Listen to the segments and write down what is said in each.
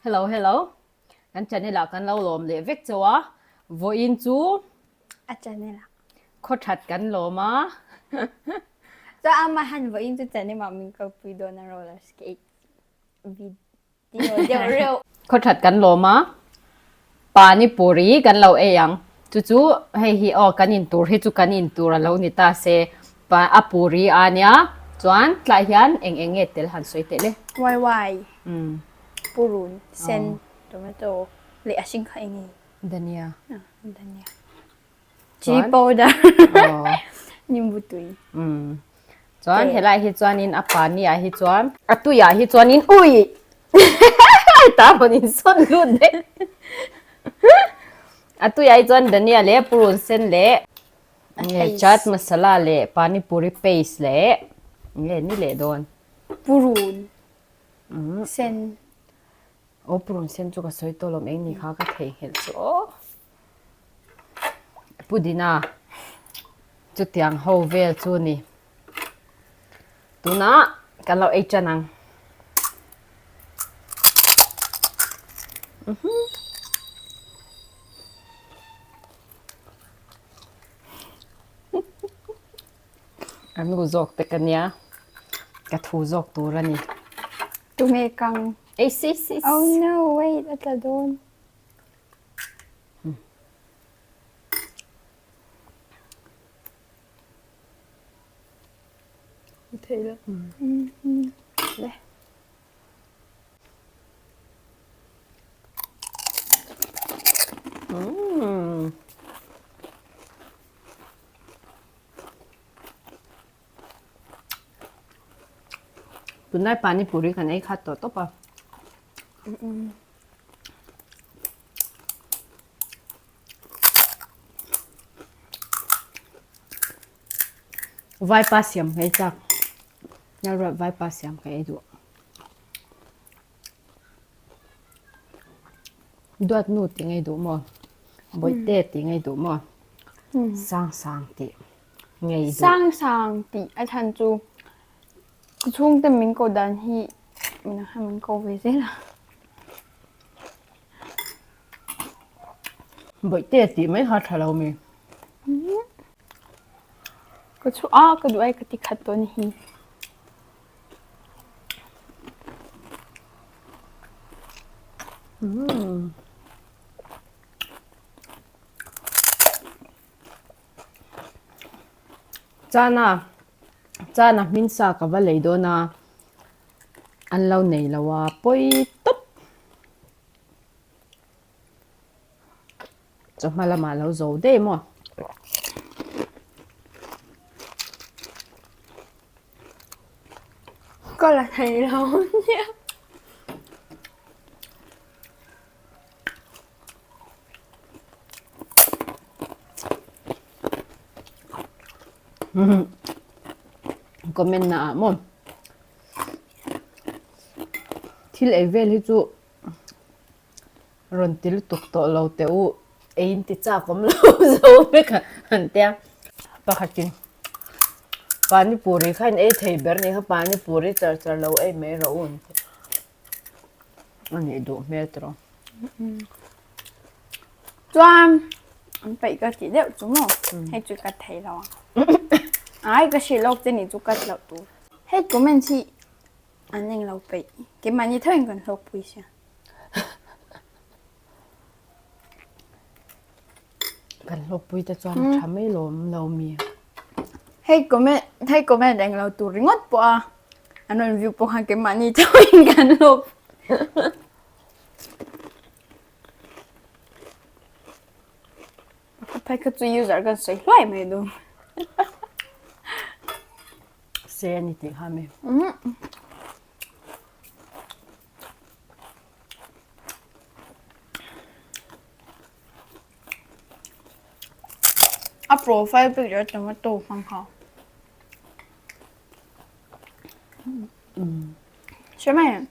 Hello hello. Kan channel ah kan lo lawm leh vek chauh a. Vawiin chu a channel ah khaw that kan lawm a. Chuan amah hian vawiin chu channel ah min kalpui dawn a roller skate video deuh reuh. Khaw that kan lawm a. Panipuri kan lo ei ang. Chu chu hei hi aw kan in tur hi chu kan in tur a lo ni ta se. Pa a puri a nia. Chuan tlai hian eng eng nge tel han sawi teh le. Wai wai. Purun, sen, tomato leh a hring kha eng nge? Dhania. Dhania. Chili powder. Nimbu tui. Chuan helai hi chuanin a pani ah hi chuan a tui ah hi chuanin ui ta rawn in sawn lut daih. A tui ah hi chuan dhania leh purun sen leh chaat masala leh pani puri paste leh nge ni leh dawn. Purun. Sen. Aw purun sen chu ka sawi tawh lawm eng ni kha ka theihnghilh chu aw. Pudina chutiang ho vel chu ni. Tunah kan lo ei tan ang. A nu zawk te ka nia, ka thu zawk tur a ni. Tunge kang? Ei si si si. Oh no, wait, a tla dawn. Thei lo. Le. Mm. Tunlai pani puri kan ei khat tawh tawp a. Vaipa siam ka ei chak. Lalruat vaipa siam ka ei duh. Duat nu tih ngei duh maw? Bawihte tih ngei duh maw? Sang sang tih ngei duh. Sang sang tih a chhan chu ka chhungte min ko dan hi midang hian min ko ve zel a. Bawihte tih mai kha tha lo mi? Ka chhuah a ka duh ai ka ti khat dawn hi. Chana chana hmin sa ka va lei dawn a an lo nei lo a pawi tawp chawhma lamah a lo zo daih maw. Ka la thei lo nia. Comment na ah maw thil ei vel hi chu Rawn ti lutuk tawh lo teh u, ei in ti chak awm lo zo vek a han tia. Pakhatin Panipuri kha in ei thei ber nih kha Panipuri char char lo ei mai rawh u an ti. A nih duh hmel tawh. Chuan an peih ka tih deuh chu maw hei chu ka thei lo ang. Ai ka hrilh lawk che nih chu ka tloh tur. Hei comment hi an englo peih keimahni theuhin kan hlawkpui sia. Kan hlawkpui te chuan a tha mai lawm lo mi. Hei comment hei comment eng lo tur ringawt pawh a an rawn view pawh khan keimahni chauhin kan hlawk. Phai kha chu user kan sawi hluai mai dawn. Se a ni tih kha mi. A profile picture tomato hmang kha. Hre mai em?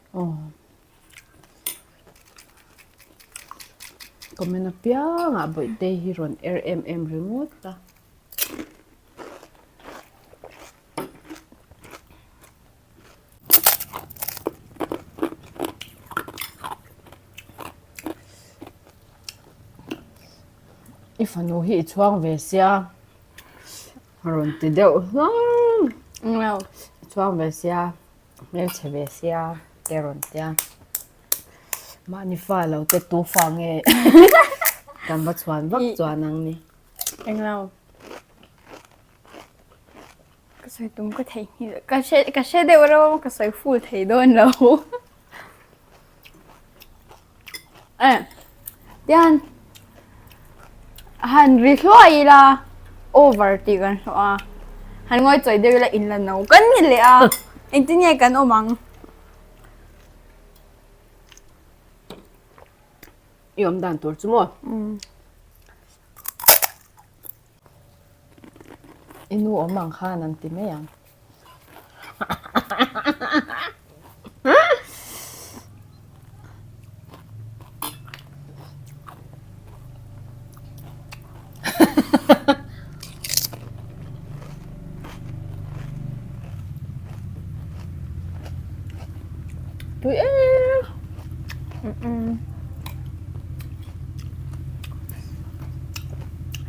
Comment apiangah Bawihtei hi rawn er em em ringawt a. I fanu hi i chhuang ve sia a rawn ti deuh hlawm. Englo. I chhuang ve sia, hmelchhe ve sia te a rawn tia. Mahni fa lo te tu fa nge kan va chhuan vak chuan ang ni. Englo. Ka sawi tum ka theihnghilh ka hre ka hre deuh reuh a ka sawi full thei dawn lo. Eh tian han ri hluai ila over tih kan hlawh a han ngawi chawi deuh ila in la no kan ni leh a engtin nge kan awm ang. I awm dan tur chu maw? I nu awm ang khan an ti mai ang. Tui em.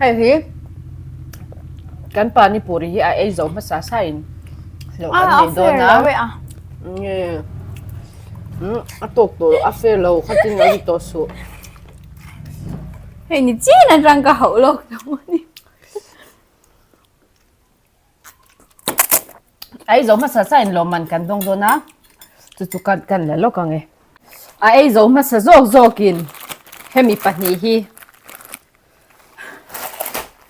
Hei hi kan pani puri hi a ei zo hmasa sa in hlauh kan nei dawn a. Nge a tawk tawh a fair lo khatin lo ti tawh suh. Hei ni chin atang ka hauh lawk tawh a ni. A ei zo hmasa sa in lawmman kan dawng dawn a, chu chu kan kan la lawk ang e. A ei zo hmasa zawk zawkin hemi pahnih hi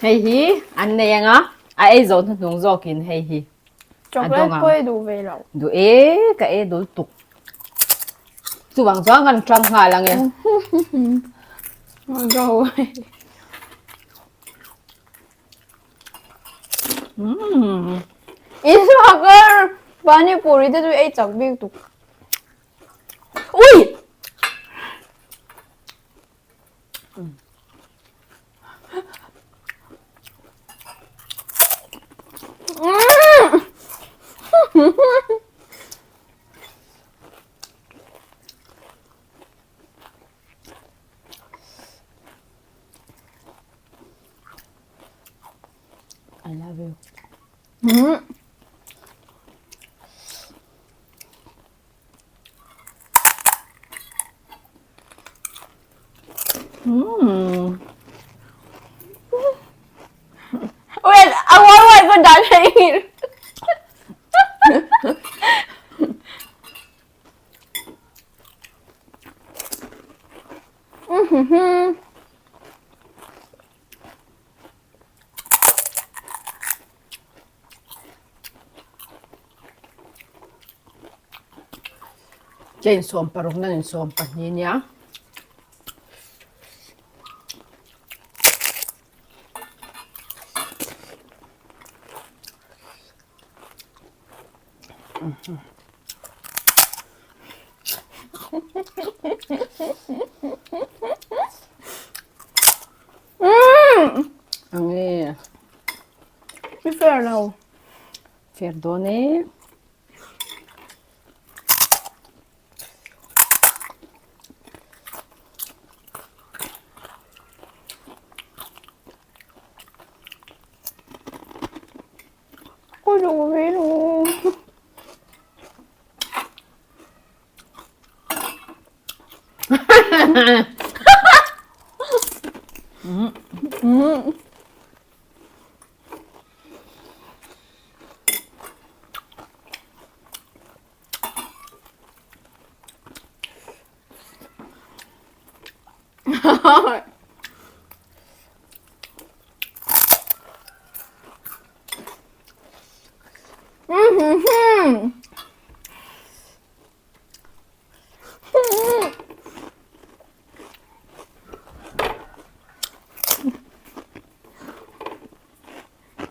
hei hi an nei ang a, a ei zo hnuhnung zawkin hei hi a dawng ang. Chocolate pawh i duh ve lo. Duh e, ka ei dul tuk. Chuvang chuan kan tang nghal ang e. Go. I suak a pani puri te chu ei chak bik tuk. Ui! I love you. Wait, a one word ka dan hei. Chain 16 nan in 12 nia. Ang e. I fair lo. Fair dawn e. Ka duh ve lo.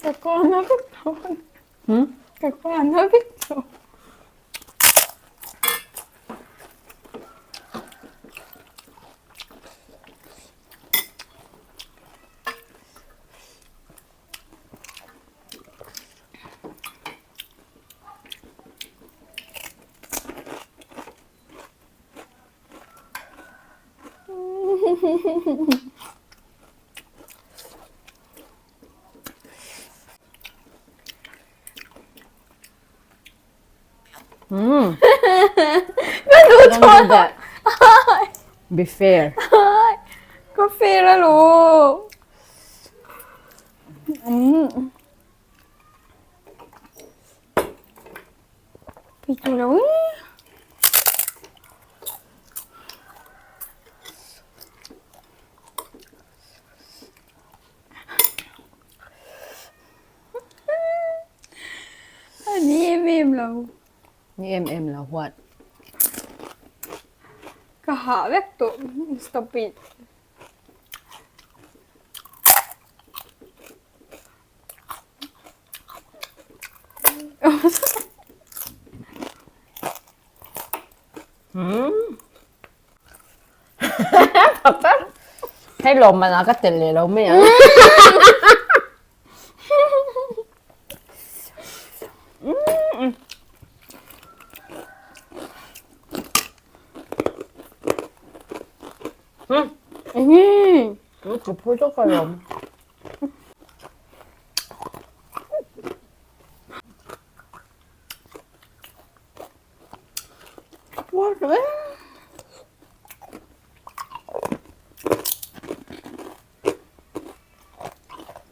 Ka kuana vek tawh. Hmm? Ka kuana vek tawh. Ka duh tawh lo. Be fair. Ka fair alawm. Tui tawh lo ee. A ni em em lo. Ni em em lo what? Ka hah vek tawh. Stop it. Hei lawm man ah ka tel leh lo mai ang. Ka phu tawk alawm.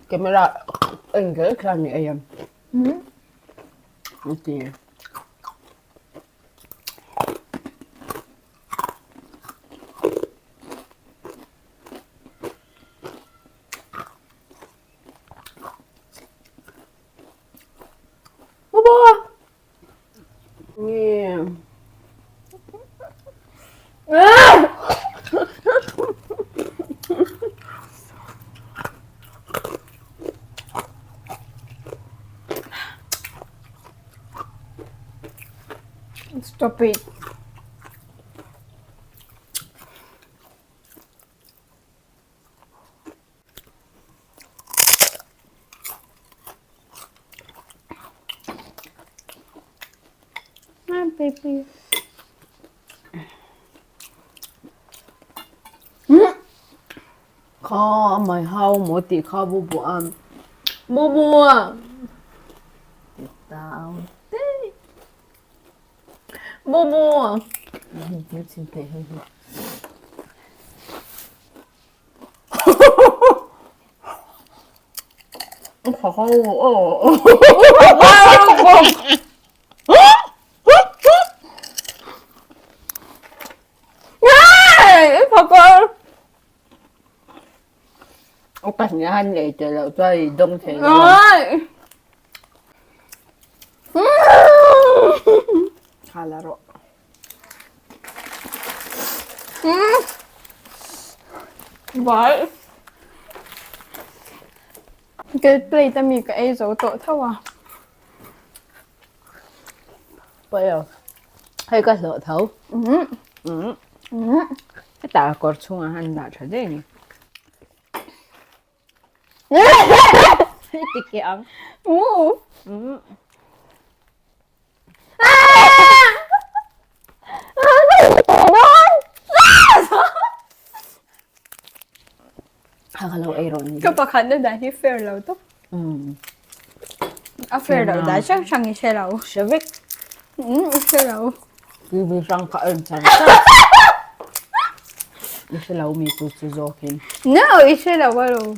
Camera en zel khian ni ei em? A ti. Stop it. Hi, baby. Kha mai hau maw tih kha bu bu a bu bu a ti tau te bu bu a chim thei hei hi. Pahnih a han nei tel loh chuan i dawng thei lo ang. Kha la rawh. Vai. Ka plate ami ka ei zo tawh tho a. Pawi lo. Hei ka hlawh tho. Hetah kawr chhungah han dah tha daih a ni. Ti ke ang. Kha ka lo ei rawh ni. Ka pakhat na dan hi fair lo tawp. A fair lo dan hrang hrang i hre lo. Hre vek. I hre lo. TV hrang kha en char char. I hre lo mi chu chu zawkin. No, i hre lo alawm.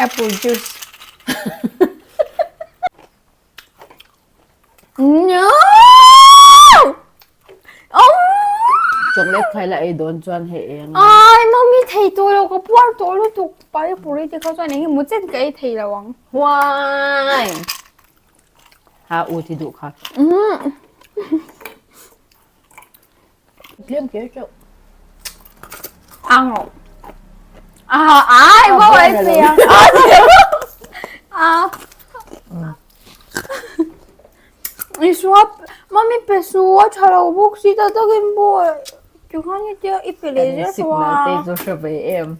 Apple juice. No! Oh! Chocolate khai la ei dawn chuan hei ei ang. Ai, mami thei tawh lo ka puar tawh lutuk. Panipuri te kha chuan eng emaw chen ka ei thei lo ang. Why? Ha u ti duh kha. Tlem kher teuh. Ang rawh. Ah, ai, wow, ai sia. Ah. I swap. Mami pe su a tha lo bawk si ta takin pawh tikhan i tia i pe leh zel tho a. Signal te chu hre ve em.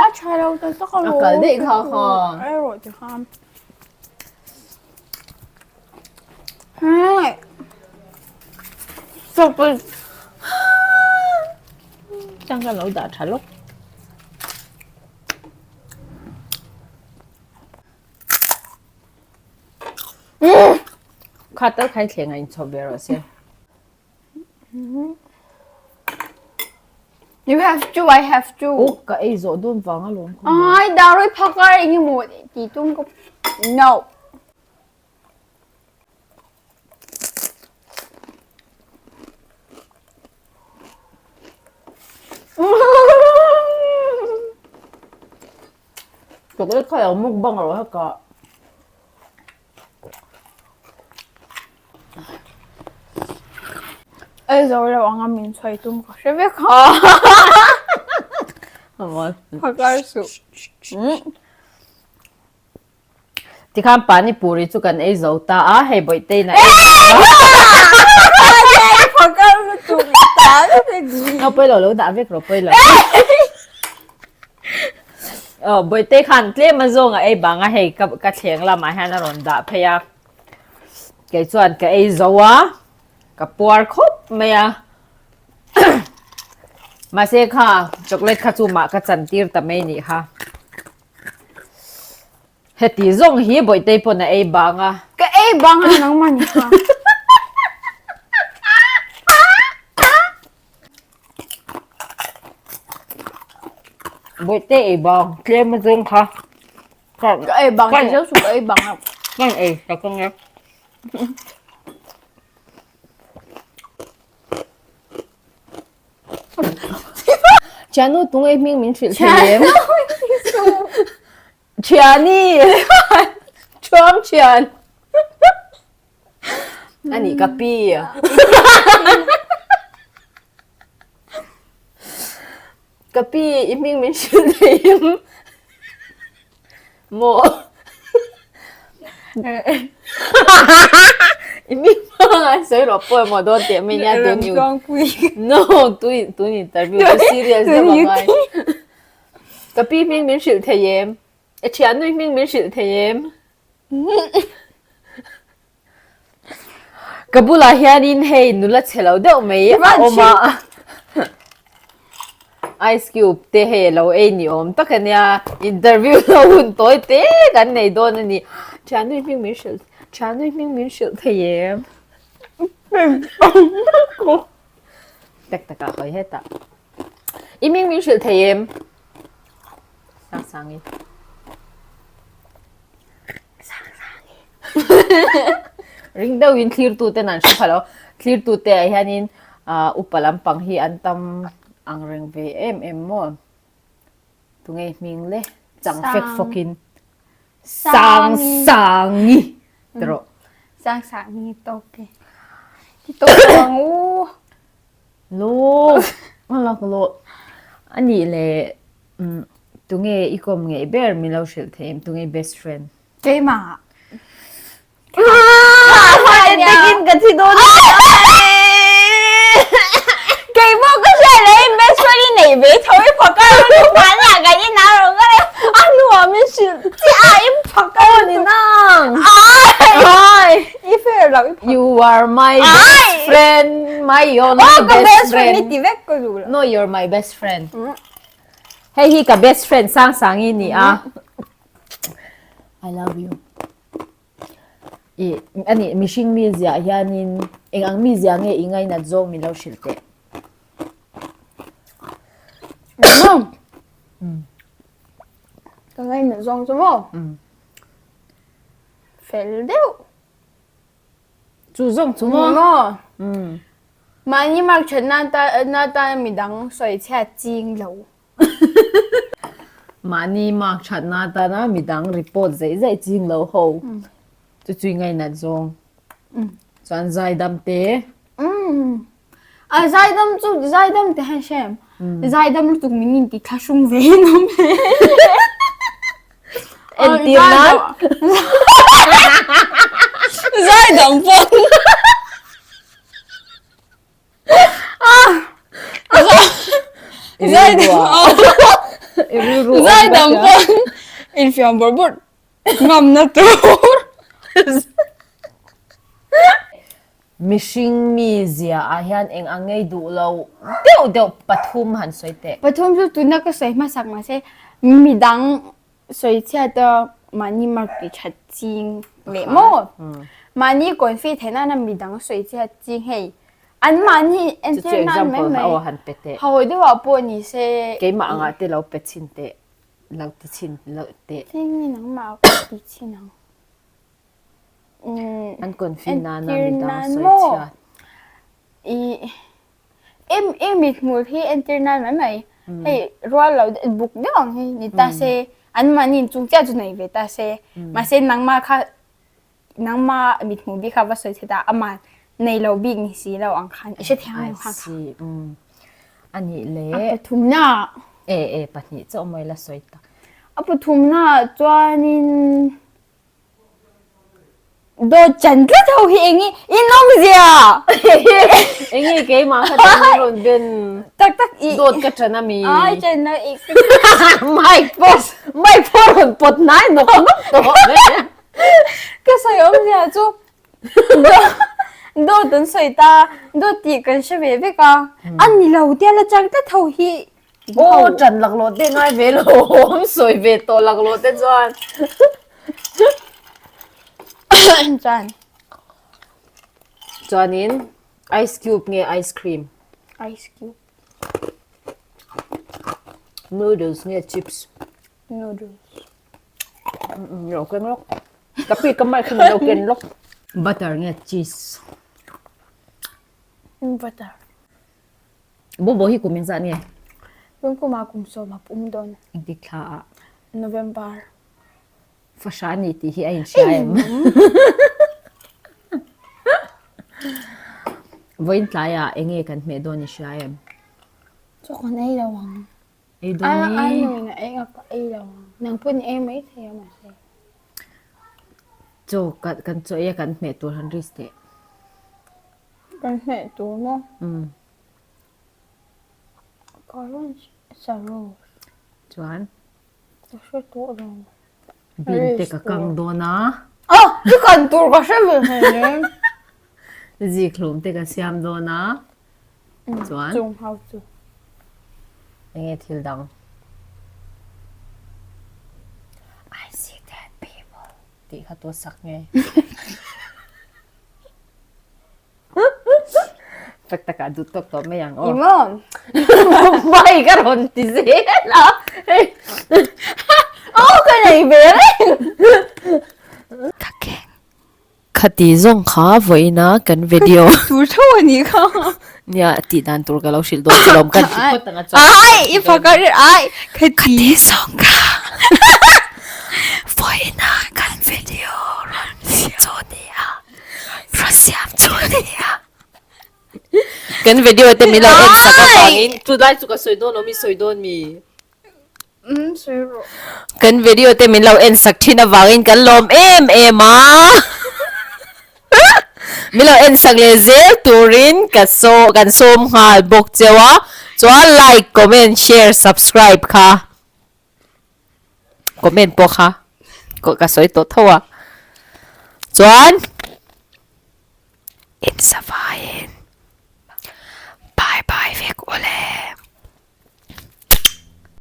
A tha lo ta tak a A kal daih kha kha. Ei rawh tikhan. Hei. Chocolate. Chang ka lo dah tha lawk. Kha tal khai thleng a inchhawp ve rawh se. You have to, I have to. Oh, ka ei zawh dawn vang a lawm kha. Ai, daroi phakar eng emaw ti tum ka No. Chocolate kha lo mukbang rawh heka. Ei zo lo anga min chhawi tum ka hre vek ha. Phakar suh. Tikhan pani puri chu kan ei zo ta a, hei Bawihtei na ei Phakar lutuk ta No pawilo lo dah vek rawh pawilo. Aw Bawihtei khan tlem a zawng a ei bang a hei ka ka thleng lamah hian a rawn dah phei a. Kei chuan ka ei zo a, ka puar khawp mai a. Mahse kha chocolate kha chu mah ka chan tir ta mai nih kha. Heti zawng hi Bawihtei pawn a ei bang a. Ka ei bang a nangmah ni kha. Bawihtei ei bang tlem a zawng kha. Ka ei bang ti zeuh chu ka ei bang a. Kan ei sak ang e. Thiannu tunge hming min hrilh thei em? Thiani! Thuam thian! Ani ka pi. Ka pi i hming min hrilh thei em? Maw? I mi hmang an sawi rawh pawh emaw dawn teh mai nia tun i No, tun tun interview chu serious deuh a ngai. Ka pi hming min hrilh thei em? I thiannui hming min hrilh thei em? Ka bulah hianin hei nula chhe lo deuh mai a awm a. Ice cube te hei a lo ei ni awm tak a nia. Interview lo hun tawi te kan nei dawn a ni. Thianui hming min hrilh, thianui hming min hrilh thei em? Tak tak ah hawi hetah. I hming min hrilh thei em? Sangsangi. Sangsangi. Ring deuhin thlirtu ten an hre pha lo. Thlirtu te ah hianin ah upa lampang hi an tam ang reng ve em em maw? Tunge hming le? Chang fek fawkin. Sangsangi ti rawh. Sangsangi tawk e. Ti tawk ang u. Lo a lak lawh. A nih leh tunge i kawm ngeih ber min lo hrilh thei em? Tunge i best friend? Keimah. Takin ka thi dawn a Keimah ka hria leh i best friend i nei ve tho i phakar lutuk hmanah kan inah rawh ka leh a hnuah min hrilh chiah a i phakar lutuk. Aw ni nang. Ai. I fair lo i phakar. You are my best friend, my only Oh, ka best best friend friend. i ti vek ka duh lo. No, you're my best friend. Hei hi ka best friend Sangsangi ni a. I love you. I ani mihring mizia hianin eng ang mizia nge i ngainat zawng min lo hrilh teh. Ka ngainat zawng chu maw? Fel deuh. Chu zawng chu maw? Maw? Mahni mark that nan tan midang sawi chhiat ching lo. Mahni mark that na atana midang report zeih zeih ching lo ho chu chui ngainat zawng. Chuan zaidam te. A zaidam chu zaidam te han hre em? Zaidam lutuk min inti thlahrung ve in awm hle. Entir nan. Zai dang pawn. Zai dang Zai dang pawn infiam bawrh bawrh ngamna tur. Mihring mizia ah hian eng ang ngei duh lo deuh deuh pathum han sawi teh. Pathum chu tuna ka sawi hmasak mahse midang sawi chhiat a mahni mark tih that ching leh maw? Mahni confi theih nana midang sawi chhiat ching hei an mahni entir nan mai mai ho deuh ah pawh ni se. Keimah angah te lo pe chhin teh lo ti chhin lo teh. Ching nge nangmah ka ti chhin ang. An confi nana midang sawi chhiat. I mithmul hi entir nan mai mai. Hei rual lo buk deuh ang hi ni ta se an mahni in chung chiah chu nei ve ta se. Mahse nangmah kha nangmah mithmul bik kha va sawi chhe ta amah nei lo bik ni si lo ang khan i hrethiam em kha kha. A nih leh. A pathumna. E e pahnih chauh mawi la sawi tak. A pathumna chuanin Dawt chan tlat ho hi eng i in awmzia? Eng i keimah kha tan i rawn ben. Tak tak i. Dawt ka chan a mi. Ai chan lo i. Mic pawh mic pawh rawn pawt hnai nawk nawk tawh. Ka sawi awmzia chu dawt an sawi ta dawt tih kan hre ve vek a. A ni lo tia la chang tlat ho hi Aw ṭan laklawh te ngai ve lo awm sawi ve tawh laklawh te chuan. Chuan. Chuanin ice cube nge ice cream? Ice cube. Noodles nge chips? Noodles. Lo ken lawk. Ka pi ka mic hi lo ken lawk. Butter nge cheese? Butter. Bobo hi kum engzah nge? Tun kumah kum sawm a pum dawn. Engtik thla ah? November. Fahra ni tih hi a inhria em? Vawiin tlaiah enge kan hmeh dawn i hria em? Chaw kan ei lo ang. Ei dawn i. A nuin a eng a ka ei lo ang. Nang pawhin i ei maithei a mahse. Chaw kan chaw ei a kan hmeh tur han risk teh. Kan hmeh tur maw? Umm. Ka rawn sa rawh. Chuan? Ka hre tawh lo. Bin te ka kang dawn a. Ah! I kan tur ka hre ve hleinem. Zikhlum te ka siam dawn a. Chuan? Chung hau chu. Enge thil dang? I see dead people. Tih kha tu sak nge? Tak takah duh tawk tawh mai ang aw. I maw? Mai ka rawn ti zel a. Aw ka nei ve reng. Ka keng. Khati zawng kha vawiina kan video. Ka tih tur tho a nih kha. Nia tih dan tur ka lo hrilh dawn chu lawm kan ti phawt ang a chuan. Ai i fak a ai khati zawng kha vawiina kan video rawn tih chu a ni a. Rawn siam chu a ni a. Kan video te min lo en sak avangin chulai chu ka sawi dawn lo mi sawi dawn mi. Umm sawi rawh. Kan video te min lo en sak thin avangin kan lawm em em a. Min lo en sak leh zel turin ka saw kan sawm nghal bawk cheu a. Chuan like, comment, share, subscribe kha comment pawh kha ka sawi tawh tho a. Chuan in savai.